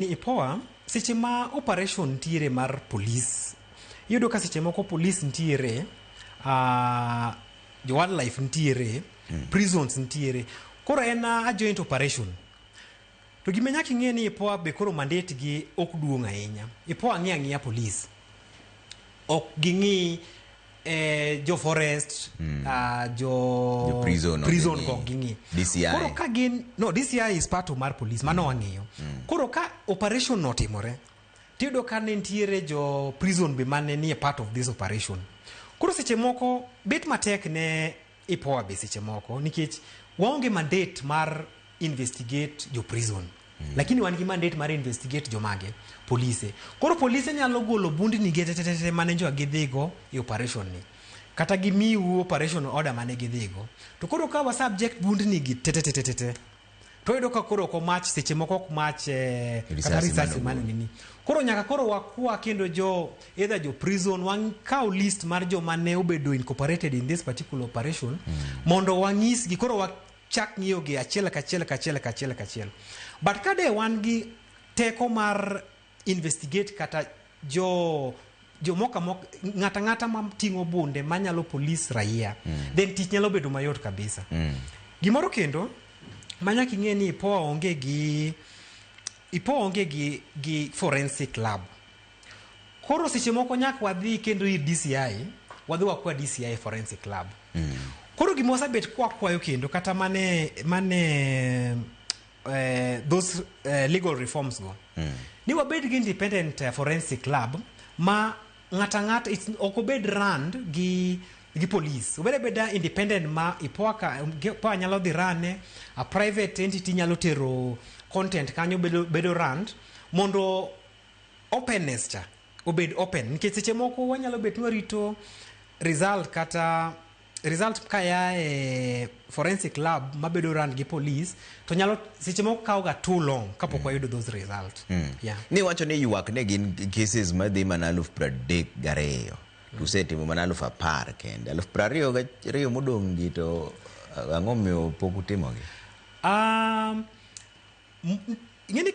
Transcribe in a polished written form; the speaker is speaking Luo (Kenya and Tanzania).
Ni IPOA seche ma operation ntiere mar police, iyudo ka seche moko police ntiere, jo wildlife ntiere, prisons ntiere. Koro en a joint operation. To gima nyaka ing'e ni IPOA be koro mandate gi ok duong' ahinya. IPOA ng'iyo ang'iya police. Ok ging'i jo forest, jo Jo prison ok prison ging'i. go ok ging'i. DCI. Koro ka gin no DCI is part of mar police mano wang'iyo. Koro ka operation no otimore, tiyudo ka ne nitiere jo prison be mane nie part of this operation. Koro seche moko bet matek ne IPOA be seche moko nikech waonge mandate mar investigate jo prison. Lakini wan gi mandate mar investigate jomage polise. Koro polise nyalo golo bundni ge tetete mane jo gidhigo e operation ni. Kata gimiu operation order mane gidhigo. To koro ka wa subject bundni gi tetetetete to iyudo ka koro ok omach seche moko ok mach kata Risasi risasi mane mane ogol. nini. Koro nyaka koro wakwa kendo jo either jo prison wakaw list mar joma ne obedo incorporated in this particular operation mondo wanyisgi koro wachak ng'iyo gi achiel kachiel kachiel kachiel kachiel. But ka de wan gi teko mar investigate kata jo jomoko moko ng'ata ng'ata mating'o bunde manyalo police raia then tich nyalo bedo mayot kabisa. Gimoro kendo manyaka ing'e ni IPOA onge gi IPOA onge gi forensic lab. Koro seche moko nyaka wadhi kendo ir DCI, wadhi wakwa DCI forensic lab. Koro gima wasebet kwakwayo kendo kata mane those legal reforms go. Ni wabed gi independent forensic lab ma ng'ata ng'ata ok obed run gi police. Obed abeda independent ma IPOA ka IPOA nyalo dhi run a private entity nyalo tero content kanyo bedo run mondo openness cha obed open nikech seche moko wanyalo bet ni warito result kata result kaya e forensic lab mabedo run gi police to nyalo seche moko kawo ga too long kapok wayudo those result. Yeah. Ni wacho ni ywak ne gin cases madhi mana 32,000 to usetimo mana 10,000 kende. 22,000 modong' gi to ang'o miyo pok utimogi? Ing'e ni